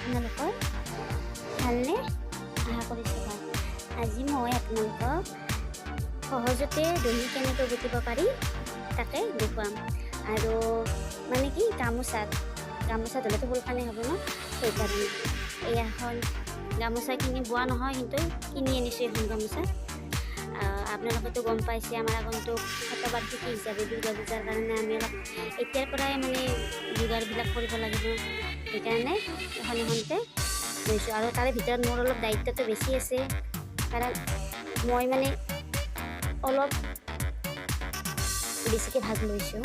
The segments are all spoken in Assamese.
আপোনালোকৰ ভালনে? আশা কৰিছোঁ ভাল। আজি মই আপোনালোকক সহজতে দহি কেনেকৈ গুঠিব পাৰি তাকে দেখুৱাম। আৰু মানে কি গামোচাত গামোচাত হ'লেতো সোনকালে হ'ব ন, সেইকাৰণে এই এখন গামোচাখিনি বোৱা নহয়, কিন্তু কিনি আনিছোঁ এখন গামোচা। আপোনালোকেতো গম পাইছে আমাৰ আগন্তুক শতবাৰ্ষিকী হিচাপে দুৰ্গা পূজাৰ কাৰণে আমি অলপ এতিয়াৰ পৰাই মানে যোগাৰবিলাক কৰিব লাগিব, সেইকাৰণে এখন এখনকৈ লৈছোঁ। আৰু তাৰে ভিতৰত মোৰ অলপ দায়িত্বটো বেছি আছে, কাৰণ মই মানে অলপ বেছিকৈ ভাগ লৈছোঁ।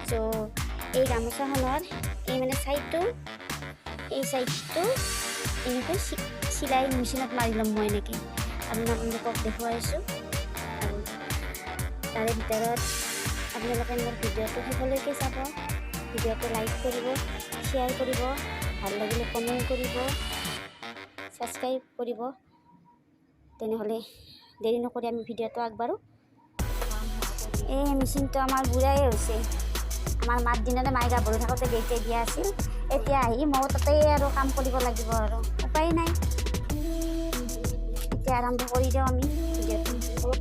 চ' এই গামোচাখনৰ এই মানে চাইডটো, এই চাইডটো এনেকৈ চিলাই মেচিনত মাৰি ল'ম মই এনেকৈ, আপোনালোকক দেখুৱাইছোঁ। আৰু তাৰে ভিতৰত আপোনালোকে মোৰ ভিডিঅ'টো শেষলৈকে চাব, ভিডিঅ'টো লাইক কৰিব, শ্বেয়াৰ কৰিব, ভাল লাগিলে কমেণ্ট কৰিব, ছাবস্ক্ৰাইব কৰিব। তেনেহ'লে দেৰি নকৰি আমি ভিডিঅ'টো আগবাঢ়োঁ। এই মেচিনটো আমাৰ বুঢ়াই হৈছে, আমাৰ মাৰ দিনতে মায়ে গাভৰু থাকোঁতে দেউতাই দিয়া আছিল। এতিয়া আহি ময়ো তাতেই আৰু কাম কৰিব লাগিব, আৰু উপায় নাই। এতিয়া আৰম্ভ কৰি দিওঁ আমি ভিডিঅ'টো।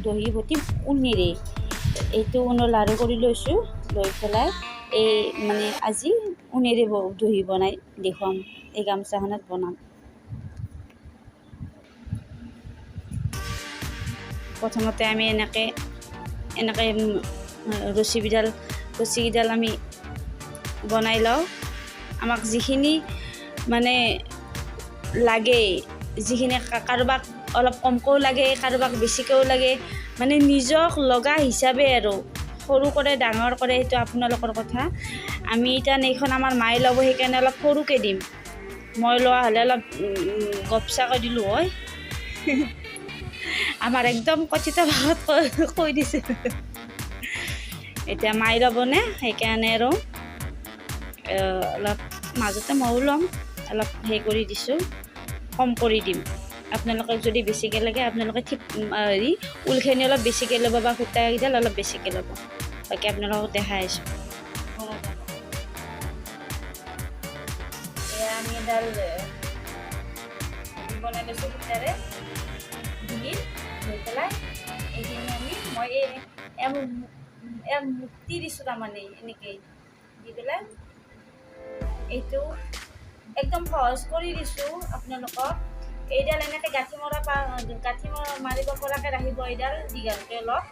দহি বটিম ঊণেৰে। এইটো ঊণৰ লাড়ু কৰি লৈছোঁ, লৈ পেলাই এই মানে আজি ঊণেৰে দহি বনাই দেখুৱাম, এই গামোচাখনত বনাম। প্ৰথমতে আমি এনেকৈ এনেকৈ ৰছীকেইডাল আমি বনাই লওঁ। আমাক যিখিনি মানে লাগে, যিখিনি কাৰোবাক অলপ কমকৈও লাগে, কাৰোবাক বেছিকৈও লাগে, মানে নিজক লগা হিচাপে আৰু সৰু কৰে ডাঙৰ কৰে সেইটো আপোনালোকৰ কথা। আমি এতিয়া এইখন আমাৰ মায়ে ল'ব, সেইকাৰণে অলপ সৰুকৈ দিম। মই লোৱা হ'লে অলপ গপচাকৈ দিলোঁ হয়। আমাৰ একদম কথিত ভাষাত কৈ দিছে। এতিয়া মায়ে ল'বনে, সেইকাৰণে আৰু অলপ মাজতে ময়ো ল'ম, অলপ হেৰি কৰি দিছোঁ, কম কৰি দিম। আপোনালোকে যদি বেছিকৈ লাগে আপোনালোকে ঠিক হেৰি ঊলখিনি অলপ বেছিকৈ ল'ব বা সূতাকেইডাল অলপ বেছিকৈ ল'ব। বাকী আপোনালোকক দেখাই আছোঁ। এয়া আমি এডাল বনাই লৈছোঁ সূতাৰে ডিঙিত লৈ পেলাই এইখিনি আমি মই এই মুক্তি দিছোঁ, তাৰমানে এনেকৈ দি পেলাই এইটো একদম সহজ কৰি দিছোঁ আপোনালোকক। এইডাল এনেকৈ গাঁঠি মৰা গাঁঠি মাৰিব পৰাকৈ ৰাখিব এইডাল দীঘলকৈ অলপ,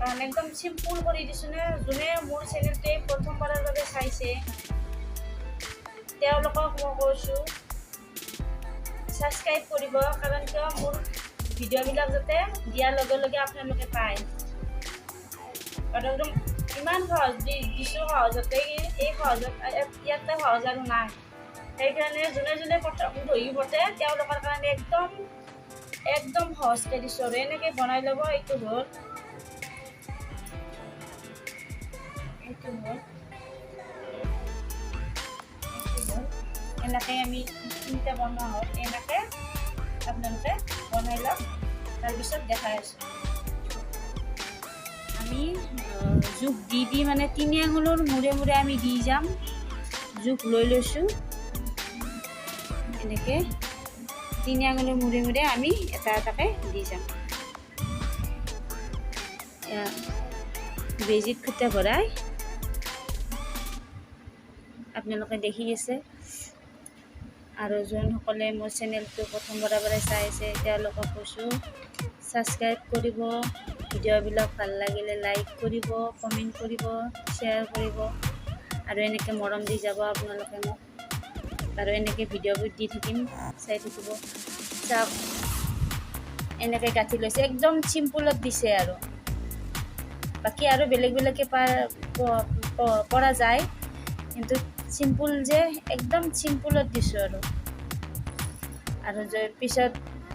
কাৰণ একদম চিম্পুল কৰি দিছোঁ নে। যোনে মোৰ চেনেলটোৱে প্ৰথমবাৰৰ বাবে চাইছে তেওঁলোকক মই কৈছোঁ ছাবস্ক্ৰাইব কৰিব, কাৰণ কিয় মোৰ ভিডিঅ'বিলাক যাতে দিয়াৰ লগে লগে আপোনালোকে পায়। আৰু একদম ইমান সহজ দিছোঁ, সহজতে এই সহজত ইয়াতে সহজ আৰু নাই। সেইকাৰণে যোনে যোনে প্ৰথম দহি বটে তেওঁলোকৰ কাৰণে একদম একদম সহজকৈ দিছোঁ আৰু এনেকৈ বনাই ল'ব। এইটো হ'ল, এইটো হ'ল, এইটো হ'ল। এনেকৈ আমি তিনিটা বনোৱা হ'ল। এনেকৈ আপোনালোকে বনাই লওক, তাৰপিছত দেখাই আছোঁ। আমি জোখ দি দি মানে তিনি আঙুলৰ মূৰে মূৰে আমি দি যাম। জোখ লৈ লৈছোঁ, এনেকৈ তিনি আঙুলৰ মূৰে মূৰে আমি এটা এটাকৈ দি যাম। বেজীত খুটা ভৰাই আপোনালোকে দেখি আছে। আৰু যোনসকলে মোৰ চেনেলটো প্ৰথমবাৰৰ পৰাই চাই আছে, তেওঁলোকক কৈছোঁ ছাবস্ক্ৰাইব কৰিব, ভিডিঅ'বিলাক ভাল লাগিলে লাইক কৰিব, কমেণ্ট কৰিব, শ্বেয়াৰ কৰিব আৰু এনেকৈ মৰম দি যাব আপোনালোকে মোক। আৰু এনেকৈ ভিডিঅ'বোৰ দি থাকিম, চাই থাকিব। চাওক, এনেকৈ গাঁঠি লৈছে, একদম চিম্পুলত দিছে। আৰু বাকী আৰু বেলেগ বেলেগকৈ পৰা যায়, কিন্তু চিম্পুল যে একদম চিম্পুলত দিছোঁ। আৰু আৰু পিছত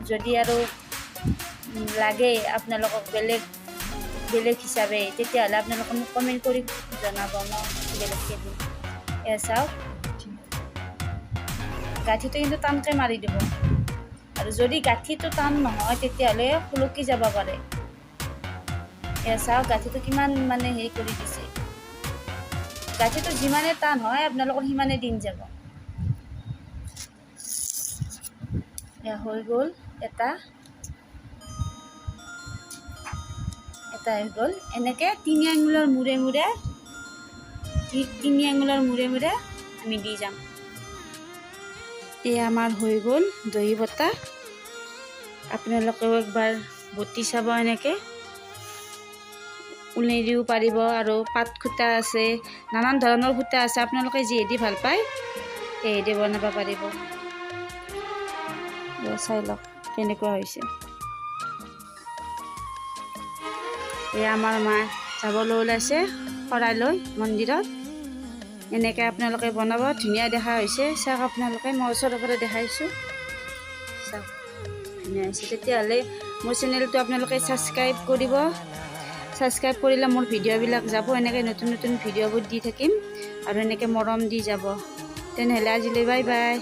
যদি আৰু লাগে আপোনালোকক বেলেগ বেলেগ হিচাপে, তেতিয়াহ'লে আপোনালোকে মোক কমেণ্ট কৰি জনাব, মই বেলেগকৈ দিম। এয়া চাওক, গাঁঠিটো কিন্তু টানকৈ মাৰি দিব। আৰু যদি গাঁঠিটো টান নহয়, তেতিয়াহ'লে সুলকি যাব পাৰে। এয়া চাওক, গাঁঠিটো কিমান মানে হেৰি কৰি দিছে। গাঁঠিটো যিমানে টান হয়, আপোনালোকৰ সিমানে দিন যাব। এয়া হৈ গ'ল, এটা এটা হৈ গ'ল। এনেকৈ তিনি আঙুলৰ মূৰে মূৰে, তিনি আঙুলৰ মূৰে মূৰে আমি দি যাম। এয়া আমাৰ হৈ গ'ল দহি বটা। আপোনালোকেও একবাৰ বটি চাব। এনেকৈ ঊলেদিও পাৰিব আৰু পাত সূতা আছে, নানান ধৰণৰ সূতা আছে। আপোনালোকে যিহেদি ভাল পায় সেইহেদি বনাব পাৰিব। চাই লওক কেনেকুৱা হৈছে। এয়া আমাৰ মা যাবলৈ ওলাইছে শৰাই লৈ মন্দিৰত। এনেকৈ আপোনালোকে বনাব, ধুনীয়া দেখা হৈছে। চাওক আপোনালোকে, মই ওচৰৰ পৰা দেখাইছোঁ, চাওক ধুনীয়া হৈছে। তেতিয়াহ'লে মোৰ চেনেলটো আপোনালোকে ছাবস্ক্ৰাইব কৰিব। ছাবস্ক্ৰাইব কৰিলে মোৰ ভিডিঅ'বিলাক যাব, এনেকৈ নতুন নতুন ভিডিঅ'বোৰ দি থাকিম আৰু এনেকৈ মৰম দি যাব। তেনেহ'লে আজিলৈ বাই বাই।